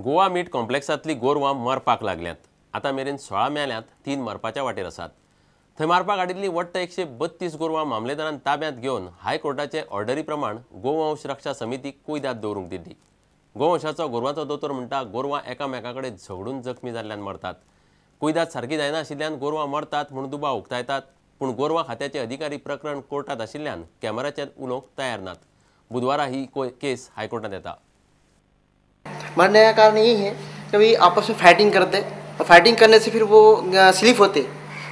गोवा मीट कॉम्प्लेक्सांतली गोरवां मरपाक लागल्यांत. आतां मेरेन 16 मेल्यांत, 3 मरपाच्या वाटेर आसात. थंय मारपाक हाडिल्ली वट्ट 132 गोरवां मामलेदारान ताब्यांत घेवन हायकोर्टाचे ऑर्डरी प्रमाण गोवंश रक्षा समितीक कुयदाद दवरूंक दिल्ली. गोवंशाचो गोरवांचो दोतोर म्हणटा गोरवां एकामेका कडेन झगडून जखमी जाल्ल्यान मरतात. कुयदाद सारकी जायनाशिल्ल्यान गोरवां मरतात म्हूण दुबाव उक्तायतात. पूण गोरवां खात्याचे अधिकारी प्रकरण कोर्टांत आशिल्ल्यान कॅमेराचेर उलोवंक तयार नात. बुधवारा ही केस हायकोर्टांत येता. मरने का कारण यही है, कभी आपस में फाइटिंग करते और फाइटिंग करने से फिर वो स्लिप होते,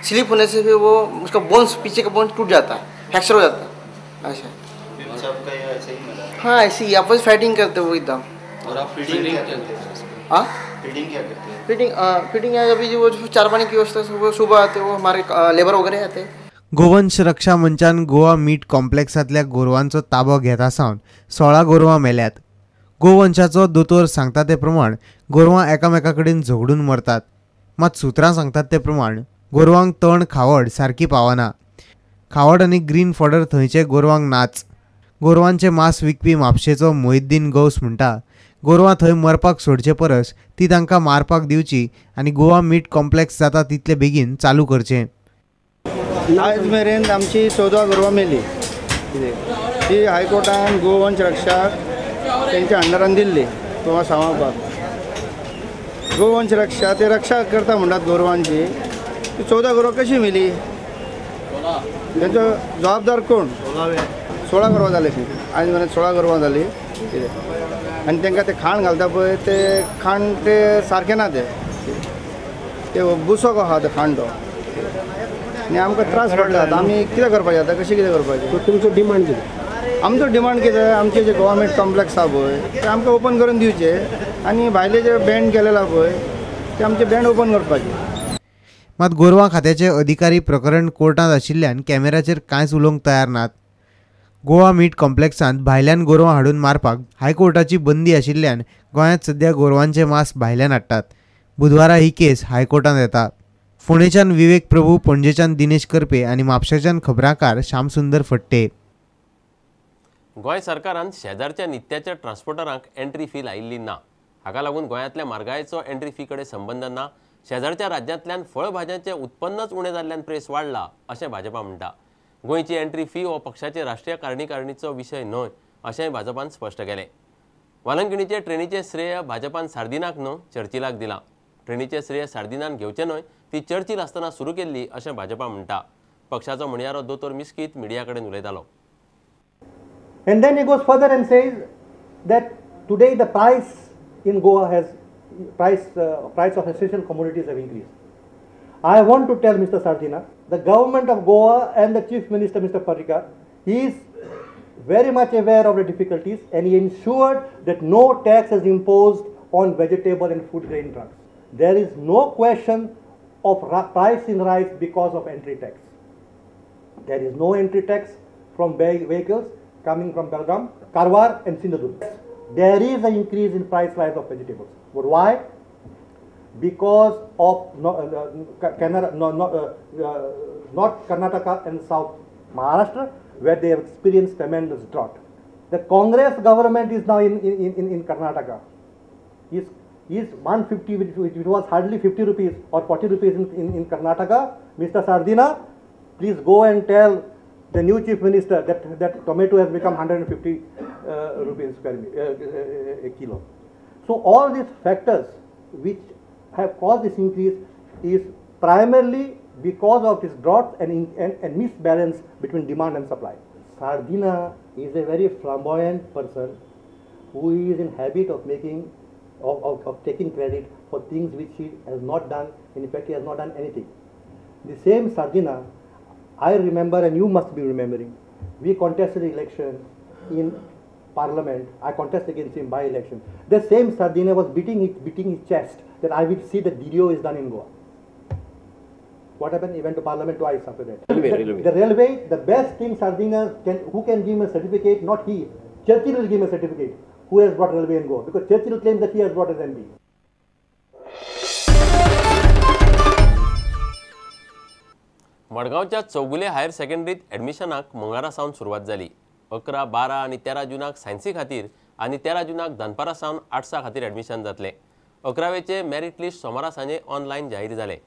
स्लिप होने से फिर वो उसका बोन्स, पीछे का बोन्स टूट जाता है, फ्रैक्चर हो जाता है. अच्छा, ऐसे ही मरा? हाँ, ऐसे ही आपस में फाइटिंग करते वो एकदम. और आप फीडिंग क्या करते हैं? हाँ, फीडिंग क्या करते हैं? फीडिंग फीडिंग अभी जो चार पानी की व्यवस्था, सुबह सुबह आते वो हमारे लेबर वगैरह आते. गोवंश रक्षा मंचान गोवा मीट कॉम्प्लेक्सांतल्या गोरवांचो ताबो घेता सावन 16 गोरवां मेल्यात. गोवंशाचो दोतोर सांगता ते प्रमाण गोरवां एकामेका कडेन झगडून मरतात. मात सुत्रां सांगतात ते प्रमाण गोरवांक तण खावड सारकी पावना. खावड आनी ग्रीन फॉडर थंयचे गोरवांक नाच. गोरवांचे मांस विकपी म्हापशेचो मोहिद्दीन गौस म्हणटा गोरवां थंय मरपाक सोडचे परस ती तांकां मारपाक दिवची आनी गोवा मीट कॉम्प्लेक्स जाता तितले बेगीन चालू करचें. आयज मेरेन आमची 14 गोरवां मेली. ती हायकोर्टान गोवंश रक्षा तेंच्या अंडरान दिल्ली गोवा सांबाळपाक. गोवंश रक्षा ते रक्षा करता म्हणटात गोरवांची, ती 14 गोरवां कशी मेली? तेंचो जबाबदार कोण? 16 गोरवां जाली आयज मेरेन, 16 गोरवां जाली कितें. आनी तांकां ते खाण घालता पळय, ते खाण ते सारकें ना, ते ते बुसो आहा ते खाण तो, आनी आमकां त्रास पडटा. आतां आमी कितें करपाचें आतां, कशें कितें करपाचें? तुमचो डिमांड कितें? आमचो डिमांड कितें, आमचे जे गोवा मीट कॉम्प्लेक्स आहा पळय ते आमकां ओपन करून दिवचे आनी भायले जे बँड केलेले आहा पळय ते आमचे बँड ओपन करपाचे. मात गोरवां खात्याचे अधिकारी प्रकरण कोर्टांत आशिल्ल्यान कॅमेराचेर कांयच उलोवंक तयार नात. गोवा मीट कॉम्प्लेक्सांत भायल्यान गोरवां हाडून मारपाक हायकोर्टाची बंदी आशिल्ल्यान गोंयांत सध्या गोरवांचें मांस भायल्यान हाडटात. बुधवारा ही केस हायकोर्टांत येता. फोंडेच्यान विवेक प्रभू, पणजेच्यान दिनेश करपे आनी म्हापशेच्यान खबराकार श्यामसुंदर फट्टे. गोंय सरकारान शेजारच्या नित्याच्या ट्रान्सपोर्टरांक एंट्री फी लायिल्ली ना. हाका लागून गोंयांतल्या म्हारगायेचो एंट्री फी कडेन संबंद ना. शेजारच्या राज्यांतल्यान फळभाज्यांचें उत्पन्नच उणें जाल्ल्यान प्रेस वाडला अशें भाजपा म्हणटा. गोंयची एंट्री फी हो पक्षाचे राष्ट्रीय कारणीकारणीचो विशय न्हय अशेंय भाजपान स्पश्ट केलें. वालंकिणीचे ट्रेनीचें श्रेय भाजपान सार्दिनाक न्हय चर्चिलाक दिलां. ट्रेनीचें श्रेय सार्दिनान घेवचें न्हय, ती चर्चिल आसतना सुरू केल्ली अशें भाजपा म्हणटा. पक्षाचो म्हणयारो दोतोर मिस्कीत मिडिया कडेन उलयतालो. And then he goes further and says that today the price in Goa has price of essential commodities have increased. I want to tell Mr. Sardinha, the government of Goa and the Chief Minister Mr. Parrikar, he is very much aware of the difficulties and he ensured that no tax is imposed on vegetable and food grain drugs. There is no question of price in rice because of entry tax. There is no entry tax from vehicles coming from Belgaum, Karwar and Sindhudurg. There is an increase in price rise of vegetables. But why? Because of North Karnataka and South Maharashtra, where they have experienced tremendous drought. The Congress government is now in Karnataka. Is 150, which was hardly 50 rupees or 40 rupees in Karnataka. Mr. Sardinha, please go and tell the new chief minister that tomato has become 150 rupees a kilo. So all these factors which have caused this increase is primarily because of this drought and misbalance between demand and supply. Sardinha is a very flamboyant person who is in habit of making of taking credit for things which he has not done. In fact, he has not done anything. The same Sardinha, I remember, and you must be remembering, we contested election in parliament. I contested against him by election. The same Sardinha was beating his chest that I will see that DDO is done in Goa. What happened? He went to parliament twice after that. The railway, the best thing Sardinha can, who can give him a certificate? Not he. Churchill will give him a certificate. Who has brought railway in Goa? Because Churchill claims that he has brought as MP. मडगांवच्या Chowgule higher सेकंडरीत ॲडमिशनाक मंगळारा सावन सुरवात जाली. 11, 12 आनी 13 जूनाक सायन्सी खातीर आनी 13 जूनाक दनपारा सावन आर्ट्सा खातीर ॲडमिशन जातलें. अकरावेचे मेरीट लिस्ट सोमारा सांजे ऑनलायन जाहीर जालें.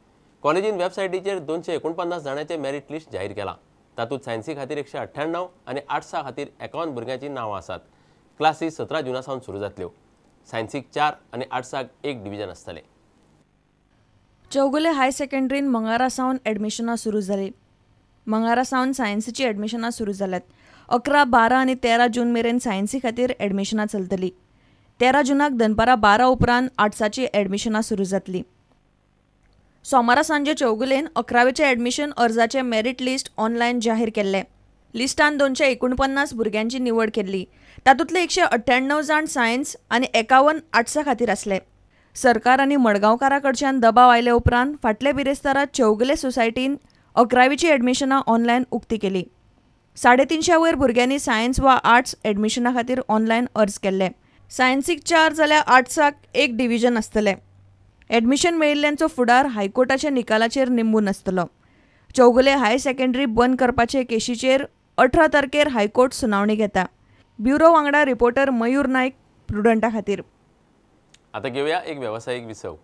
कॉलेजीन वेबसायटीचेर 249 जाणांचे मेरीट लिस्ट जाहीर केलां. तातूंत सायन्सी खातीर 198 आनी आर्ट्सा खातीर 51 भुरग्यांचीं नांवां आसात. क्लासी 17 जुना सावन सुरू जातल्यो. सायन्सीक 4 आनी आर्ट्साक 1 डिविजन आसतलें. चौगुले हायर सेकंडरीन मंगारा सावन एडमिशनां सुरू जालीं. मंगारा सावन सायन्सीची एडमिशनां सुरू जाल्यात. 11, 12 आनी 13 जून मेरेन सायन्सी खातीर एडमिशनां चलतलीं. 13 जुनाक दनपारां 12 उपरांत आर्ट्साची एडमिशनां सुरू जातलीं. सोमारा सांजे चौगुलेन 11वेचें एडमिशन अर्जाचें मेरीट लिस्ट ऑनलायन जाहीर केल्लें. लिस्टान 249 भुरग्यांची निवड केल्ली. तातूंतले 198 जाण सायन्स आनी 51 आर्ट्सा खातीर आसले. सरकार आनी मडगांवकारा कडच्यान दबाव आयले उपरांत फाटले बिरेस्तारा चौगुले सोसायटीन 11वीची एडमिशनां ऑनलायन उक्ती केली. 350 वयर भुरग्यांनी सायन्स वा आर्ट्स एडमिशना खातीर ऑनलायन अर्ज केल्ले. सायन्सीक 4 जाल्यार आर्ट्साक 1 डिविजन आसतलें. एडमिशन मेळिल्ल्यांचो फुडार हायकोर्टाच्या निकालाचेर निंबून आसतलो. चौगुले हायर सेकंडरी बंद करपाचे केशीचेर 18 तारखेर हायकोर्ट सुनावणी घेता. ब्युरो वांगडा रिपोर्टर मयूर नायक, प्रुडंटा खातीर. आता घेवया एक वेवसायीक विसव.